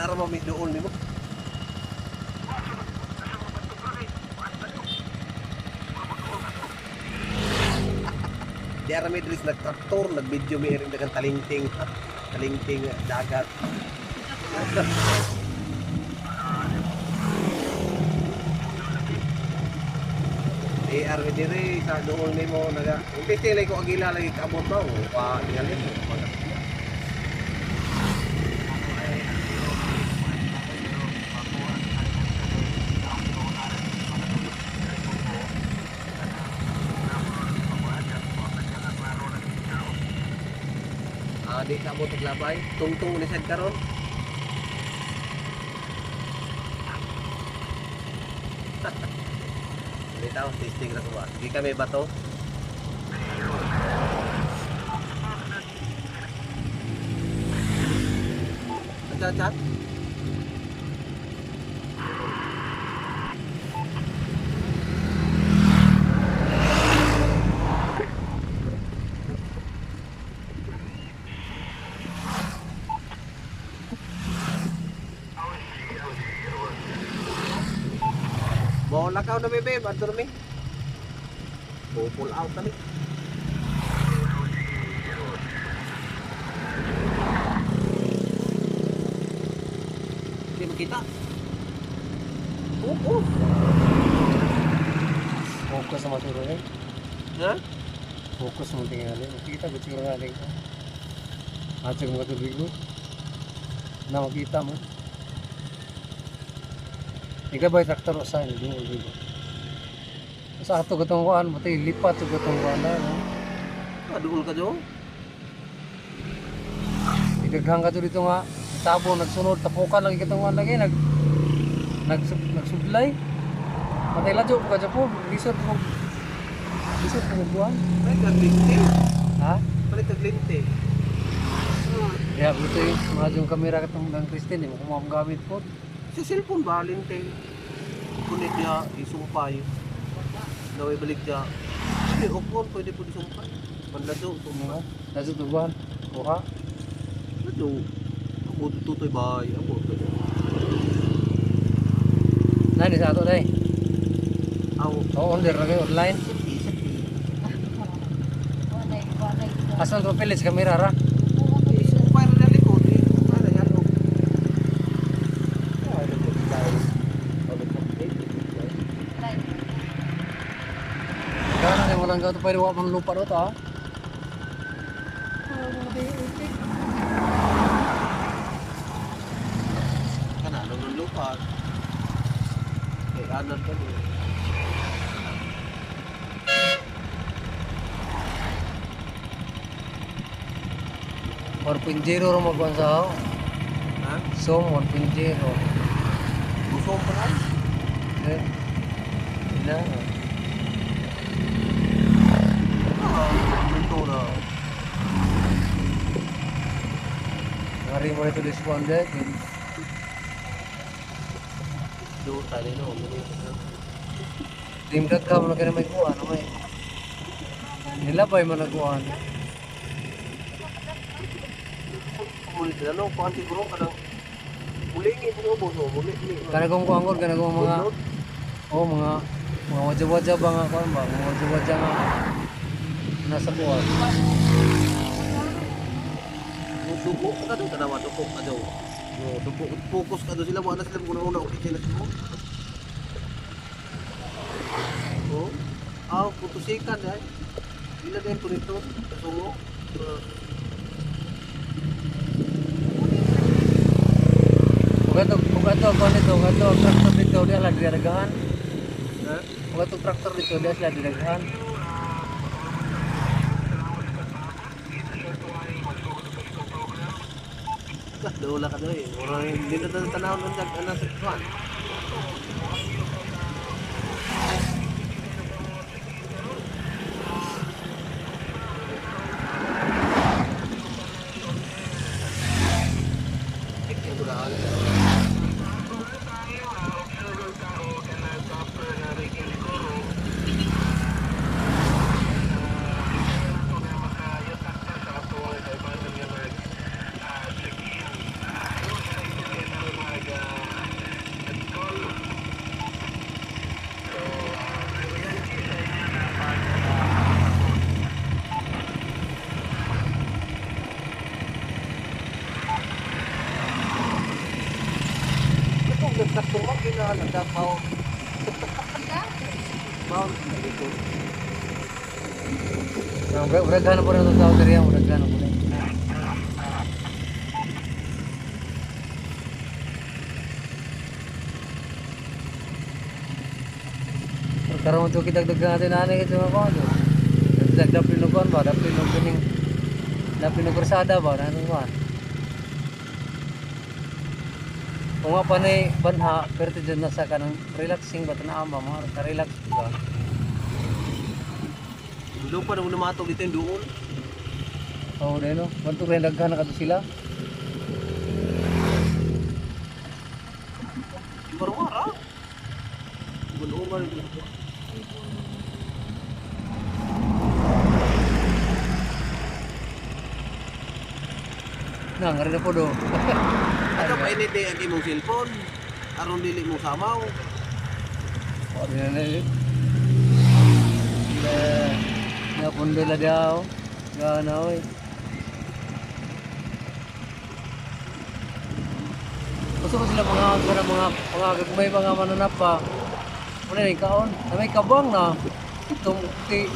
Narama may doon nimo. Di ara may dris nagtraktor, nagvideo may rin dagang talingting, talingting dagat. AR mi diri sa dool nimo naga. Imbes lay ko agila lagi kaabot ba o pa tingali mo. Ah, di ka abot og labay. Tungtong ni sad karon. Bitaw, testing na ko ba. Di kami bato. Chat chat. Mo lakaw na bebe, adto mi. Pull out na mi. Hindi makita. Oo. Focus naman siguro eh. Ha? Focus mo tingali. Makita ba siguro nga ko? At mga tubig ko. Na makita mo. Ikaw ba traktor o saan? Hindi mo ko. Sa ato katong kuan, matay lipat sa katong kuan na. No? Kaduol ka jo. Idaghang ka to dito nga. Tabo nagsunod tapukan lagi katong kuan lagi nag nagsublay. Matay ladyo ka po, lisod mo. Lisod mo kuan. Palit kag linte. Ha? Palit kag linte. Ya, buto yung mga yung kamera katong ng Christine, mo kung gamit po. Sa cellphone ba linte? Kunit niya isumpay. Naway balik niya. Pwede ukon, pwede po isumpay. Manlado, Mga, sumpay. nasa tubuhan, kuha. Lado. Ako tutoy bay, ako. Nani sa ato day. Aw, Oo, under lagi online. seti, seti. Asan to pilis kamera ra? Isumpay na likod, isumpay na yan. Gana ni walang gato pero wa man lupa do ta. Kana nung lupa. Eh, anan ka ni. Or 1.0 ro magkuan sa ako. Ha? Zoom 1.0. Gusto pa na. Eh. Ina. Ah, minto na. Ngari mo ito this one day. Do tali no. Dimkat ka mo na kaya may kuan ano may. Nilabay man nagkuan. Muli sila no, kuan siguro kanang mulingi po ko so muli ni. Kana kong kuan ko kana kong mga oh mga wajah-wajah ba nga kuan ba? Mga wajah-wajah nga nasa kuan. Duko ka do tanawa duko ka do. No, duko focus ka do sila wala sila kung una okay sila mo. Oh. Aw, putusikan dai. Ila dai ko nito sungo. Ug ato kuan dito, ug ato traktor dito di ala didagahan. Ha? Ug ato traktor dito di sila didagahan. Lah, dola ka do eh. Mura hindi na tanaw nun dag ana sa kuan. Tikyan ko na. Baon. Baon. Dito. Uraghan po rin ang tao diri, uraghan po rin. Karon to kita dagdagan natin ani ito mga kuan. Dagdag no kuan ba, dapin no kining dapin no krusada ba na kuan. Kung nga pa ni banha, pero dyan na sa kanang relaxing ba tanaw ba mga relax ba. Lupa na lumatog dito yung doon. Oo, oh, no. Bantu rin daghan na kadto sila. Warwara. Gulungan dito. Na, ngari na po do. Ano pa init ang imong cellphone? Aron dili mo samaw. Oh, di na na. Na pundo la daw. Gana oy. Gusto ko sila mga mga mga mga gagmay mga mananap pa. Wala ni kaon. Na may kabang na. Itong ti.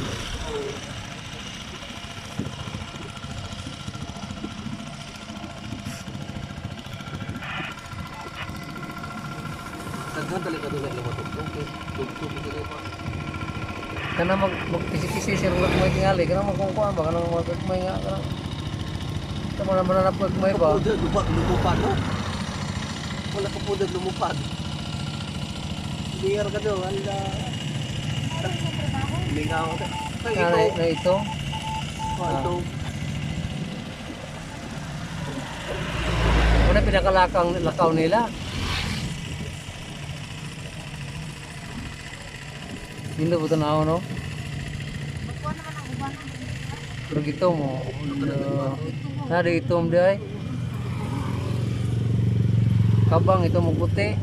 Daghan talaga doon ang lumatog. Okay. Tugtog sila pa. Kana mag magkisi-kisi siya rong gagmay tingali. Kana magkungkuan ba kana mga gagmay nga kana. Tama na mananap gagmay ba. Kapudad lumupad no? Wala kapudad lumupad. Biyar ka doon. Wala. Lingaw ka. Ay, Na, ito. na ito. Oh, ito. Una pinakalakang lakaw nila. Hindi po tanaw no? Magkuha naman ang uban. Pero gito mo. Na di itom di ay. Kabang ito mo puti.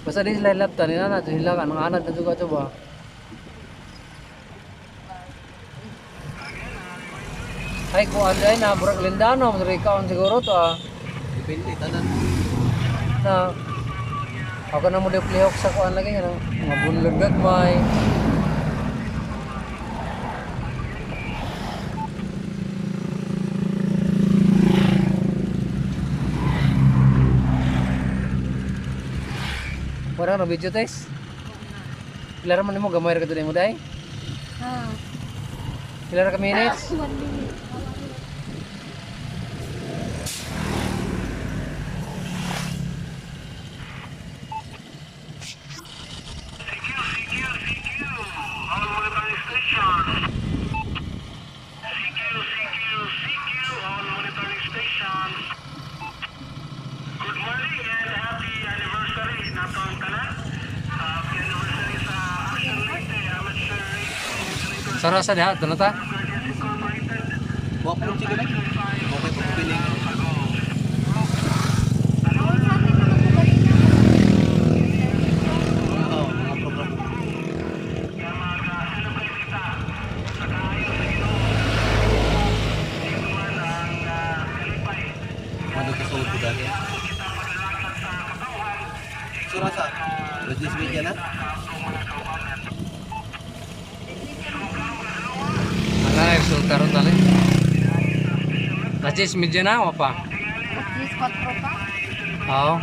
Basta di sila hilabtan nila na sila kanang anad na juga coba. Ay kuan ay na murag lindano murag kaon siguro to ah. Depende tanan. Na ako na mo lihok sa kuan lagi nga mga bunlog gagmay. Wala na video guys. Pila ra man nimo gamay ra ka mo day? Ha. Pila ra ka minutes? 1 minute. Sara sa diha doon ta. Wa po sige na. Okay po piling. Bawal sa atin naman po kanina. Oo, mga program. Mano ka sa upo dali? Sura sa Business media na? Ana resulta ron tali. Alas 10:30 na wa pa. At least 4 pa. Oo.